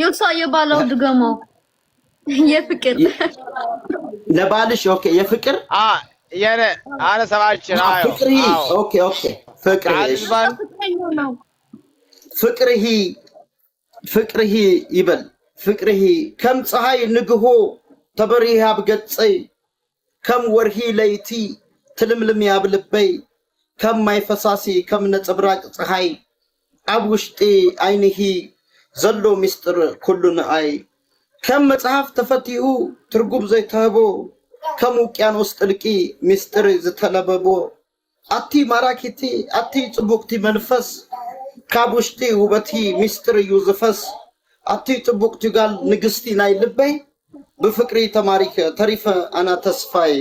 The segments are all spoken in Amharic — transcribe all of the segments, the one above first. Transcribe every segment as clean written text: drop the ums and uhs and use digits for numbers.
የእሷ የባለው ድገመው። የፍቅር ለባልሽ okay፣ የፍቅር የኔ ኣነ ሰብኣችን ኣዮ። ፍቅሪ። Okay፣ ፍቅሪ፣ እሺ። ፍቅረኛው ነው። ፍቅርሂ፣ ፍቅርሂ ይበል። ፍቅርሂ ከም ፀሓይ ንግሆ ተበሪህ ኣብ ገፀይ፣ ከም ወርሂ ለይቲ ትልምልም ኣብ ልበይ፣ ከም ማይ ፈሳሲ ከም ነፀብራቅ ፀሓይ ኣብ ውሽጢ ዓይንሂ ዘሎ ምስጢር ኩሉ ንኣይ፣ ከም መጽሓፍ ተፈቲሁ ትርጉም ዘይተህቦ፣ ከም ውቅያኖስ ጥልቂ ምስጢር ዝተለበቦ፣ ኣቲ ማራኪቲ፣ ኣቲ ጽቡቅቲ መንፈስ፣ ካብ ውሽጢ ውበቲ ምስጢር እዩ ዝፈስ፣ ኣቲ ጽቡቅቲ ጋል ንግስቲ ናይ ልበይ፣ ብፍቅሪ ተማሪከ ተሪፈ ኣና ተስፋይ።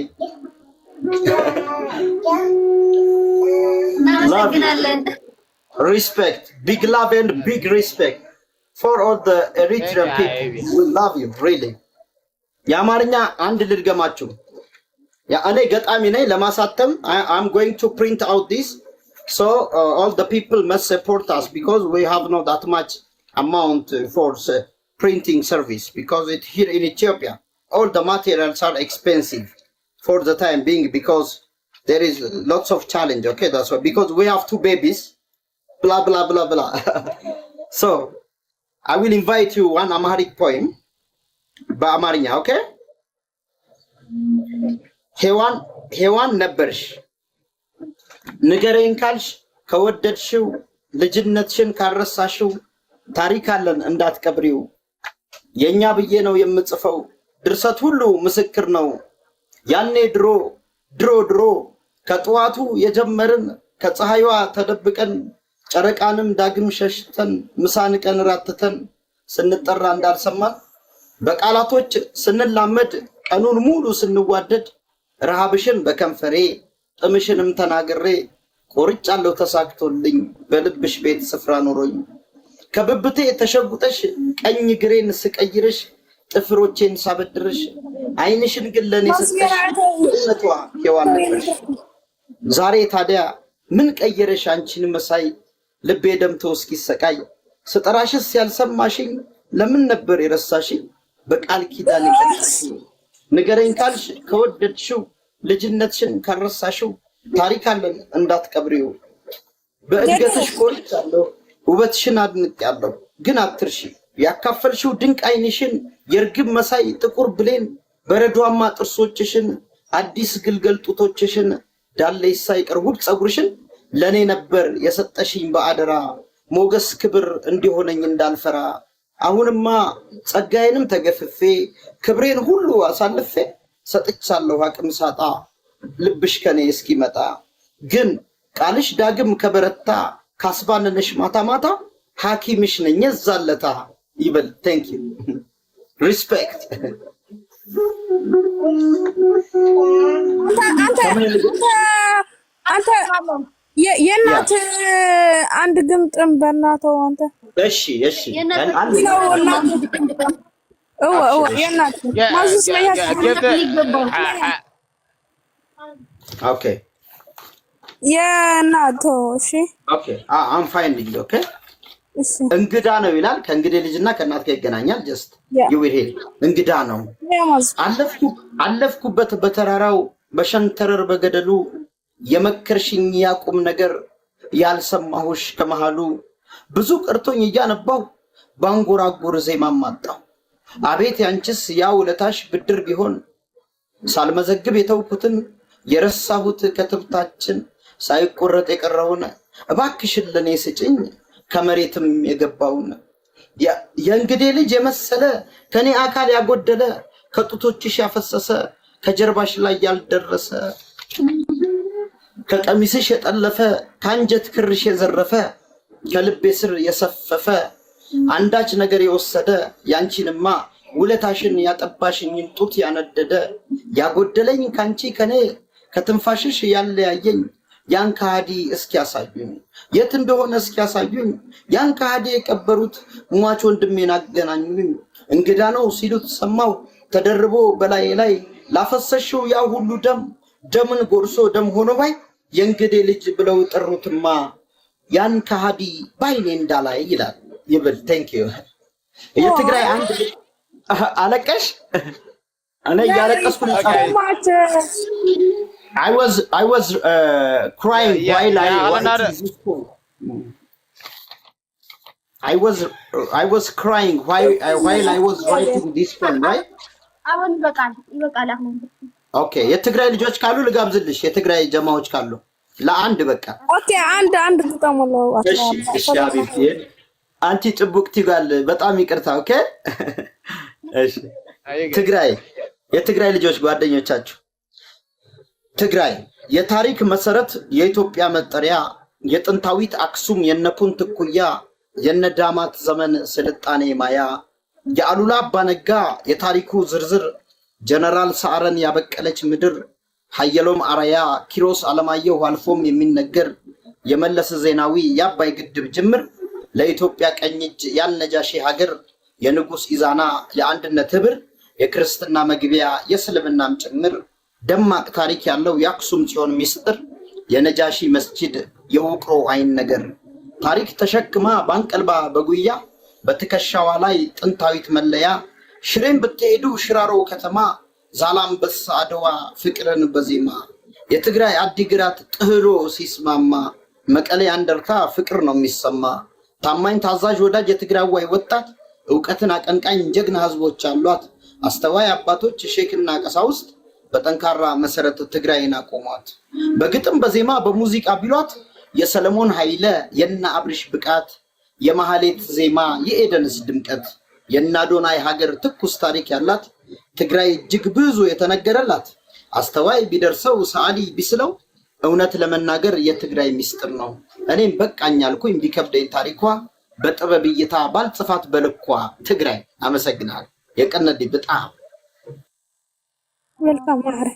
እናመሰግናለን። Respect, big love and big respect for all the Eritrean people. We love you, really. የአማርኛ አንድ ልድገማችሁ። እኔ ገጣሚ ነኝ። ለማሳተም I'm going to print out this, so all the people must support us because we have not that much amount for printing service, because it here in Ethiopia all the materials are expensive for the time being, because there is lots of challenge. Okay, that's why, because we have two babies, blah blah blah blah. So I will invite you one Amharic poem በአማርኛ፣ okay። ሔዋን፣ ሔዋን ነበርሽ፣ ንገረኝ ካልሽ ከወደድሽው፣ ልጅነትሽን ካልረሳሽው፣ ታሪክ አለን እንዳትቀብሪው። የእኛ ብዬ ነው የምጽፈው፣ ድርሰት ሁሉ ምስክር ነው። ያኔ ድሮ ድሮ ድሮ ከጠዋቱ የጀመርን፣ ከፀሐይዋ ተደብቀን፣ ጨረቃንም ዳግም ሸሽተን፣ ምሳን ቀን ራትተን፣ ስንጠራ እንዳልሰማን፣ በቃላቶች ስንላመድ፣ ቀኑን ሙሉ ስንዋደድ፣ ረሃብሽን በከንፈሬ ጥምሽንም ተናግሬ፣ ቆርጫለሁ ተሳክቶልኝ በልብሽ ቤት ስፍራ ኖሮኝ፣ ከብብቴ ተሸጉጠሽ ቀኝ ግሬን ስቀይርሽ፣ ጥፍሮቼን ሳበድርሽ፣ ዓይንሽን ግን ለእኔ ሰጠሽ፣ እውነቷ ሔዋን ነበርሽ። ዛሬ ታዲያ ምን ቀየረሽ አንቺን መሳይ ልቤ ደምቶ እስኪሰቃይ? ስጠራሽስ ያልሰማሽኝ ለምን ነበር የረሳሽኝ በቃል ኪዳን የቀጣሽኝ? ንገረኝ ካልሽ ከወደድሽው፣ ልጅነትሽን ካልረሳሽው፣ ታሪክ አለን እንዳትቀብሪው። በእድገትሽ ኮርቻለሁ፣ ውበትሽን አድንቄያለሁ። ግን አትርሺ ያካፈልሽው ድንቅ ዓይንሽን፣ የእርግብ መሳይ ጥቁር ብሌን በረዷማ ጥርሶችሽን፣ አዲስ ግልገል ጡቶችሽን፣ ዳሌሽ ሳይቀር ውብ ፀጉርሽን ለእኔ ነበር የሰጠሽኝ በአደራ፣ ሞገስ ክብር እንዲሆነኝ እንዳልፈራ። አሁንማ ጸጋዬንም ተገፍፌ ክብሬን ሁሉ አሳልፌ ሰጥቻለሁ አቅም ሳጣ ልብሽ ከኔ እስኪመጣ። ግን ቃልሽ ዳግም ከበረታ ካስባነነሽ ማታ ማታ ሐኪምሽ ነኝ የዛለታ ይበል። Thank you, respect. አንተ አንተ የእናት አንድ ግምጥም በእናተው አንተ። እሺ። ነው እናት፣ እወ እወ፣ የእናት ማዙስ መያዝ። Okay. የእናት፣ እሺ። Okay, I'm finding, okay. እሺ። እንግዳ ነው ይላል። ከእንግዴ ልጅና ከእናት ጋር ይገናኛል። Just you will hear። እንግዳ ነው። አለፍኩ አለፍኩበት በተራራው በሸንተረር በገደሉ፣ የመከርሽኝ ያቁም ነገር ያልሰማሁሽ ከመሃሉ፣ ብዙ ቀርቶኝ እያነባሁ ባንጎራጎር ዜማም አጣሁ። አቤት ያንቺስ ያ ውለታሽ ብድር ቢሆን፣ ሳልመዘግብ የተውኩትን የረሳሁት ከትብታችን ሳይቆረጥ የቀረውን እባክሽን ለእኔ ስጭኝ ከመሬትም የገባውን። የእንግዴ ልጅ የመሰለ ከኔ አካል ያጎደለ፣ ከጡቶችሽ ያፈሰሰ፣ ከጀርባሽ ላይ ያልደረሰ፣ ከቀሚስሽ የጠለፈ፣ ከአንጀት ክርሽ የዘረፈ፣ ከልቤ ስር የሰፈፈ፣ አንዳች ነገር የወሰደ፣ ያንቺንማ ውለታሽን ያጠባሽኝን ጡት ያነደደ፣ ያጎደለኝ ካንቺ ከኔ ከትንፋሽሽ ያለያየኝ ያን ከሃዲ እስኪያሳዩኝ፣ የት እንደሆነ እስኪያሳዩኝ፣ ያን ከሃዲ የቀበሩት ሟች ወንድሜን አገናኙኝ። እንግዳ ነው ሲሉት ሰማው ተደርቦ በላይ ላይ ላፈሰሽው ያ ሁሉ ደም፣ ደምን ጎርሶ ደም ሆኖ ባይ፣ የእንግዴ ልጅ ብለው ጠሩትማ ያን ከሃዲ ባይኔ እንዳላይ ይላል። ይብል። Thank you. የትግራይ አንድ አለቀሽ? እኔ እያለቀስኩ ነው የጻፍኩት። Much. I was crying while I writing this poem. I was crying while I was writing this poem, right? አሁን ይበቃል፣ ይበቃል። አሁን Okay፣ የትግራይ ልጆች ካሉ ልጋብዝልሽ። የትግራይ ጀማዎች ካሉ ለአንድ በቃ። Okay፣ አንድ አንድ ግጠሙለው። እሺ እሺ፣ حبيبتي አንቲ ጽቡቅቲ ጓል፣ በጣም ይቅርታ። Okay እሺ፣ ትግራይ፣ የትግራይ ልጆች ጓደኞቻችሁ። ትግራይ የታሪክ መሰረት፣ የኢትዮጵያ መጠሪያ፣ የጥንታዊት አክሱም የነፑንት እኩያ፣ የነዳማት ዘመን ስልጣኔ ማያ፣ የአሉላ አባነጋ የታሪኩ ዝርዝር፣ ጀነራል ሰዓረን ያበቀለች ምድር፣ ሀየሎም አርአያ፣ ኪሮስ አለማየሁ አልፎም የሚነገር የመለስ ዜናዊ የአባይ ግድብ ጅምር፣ ለኢትዮጵያ ቀኝ እጅ ያልነጃሺ ሀገር፣ የንጉስ ኢዛና የአንድነት ህብር፣ የክርስትና መግቢያ የእስልምናም ጭምር፣ ደማቅ ታሪክ ያለው የአክሱም ጽዮን ሚስጥር፣ የነጃሺ መስጂድ የውቅሮ አይን ነገር፣ ታሪክ ተሸክማ ባንቀልባ በጉያ በትከሻዋ ላይ ጥንታዊት መለያ፣ ሽሬን ብትሄዱ ሽራሮ ከተማ፣ ዛላምበሳ አድዋ ፍቅርን በዜማ፣ የትግራይ አዲግራት ጥህሎ ሲስማማ፣ መቀሌ አንደርታ ፍቅር ነው የሚሰማ። ታማኝ ታዛዥ ወዳጅ የትግራዋይ ወጣት፣ እውቀትን አቀንቃኝ ጀግና ህዝቦች አሏት። አስተዋይ አባቶች ሼክና ቀሳውስት በጠንካራ መሰረት ትግራይን አቆሟት። በግጥም በዜማ በሙዚቃ ቢሏት የሰለሞን ኃይለ የነ አብርሽ ብቃት፣ የማህሌት ዜማ የኤደንስ ድምቀት፣ የናዶናይ ሀገር ትኩስ ታሪክ ያላት ትግራይ እጅግ ብዙ የተነገረላት፣ አስተዋይ ቢደርሰው ሰዓሊ ቢስለው እውነት ለመናገር የትግራይ ሚስጥር ነው። እኔም በቃኝ አልኩኝ ቢከብደኝ ታሪኳ፣ በጥበብ እይታ ባልጽፋት በልኳ ትግራይ። አመሰግናለሁ። የቀነዲ በጣም Welcome ማዕረ።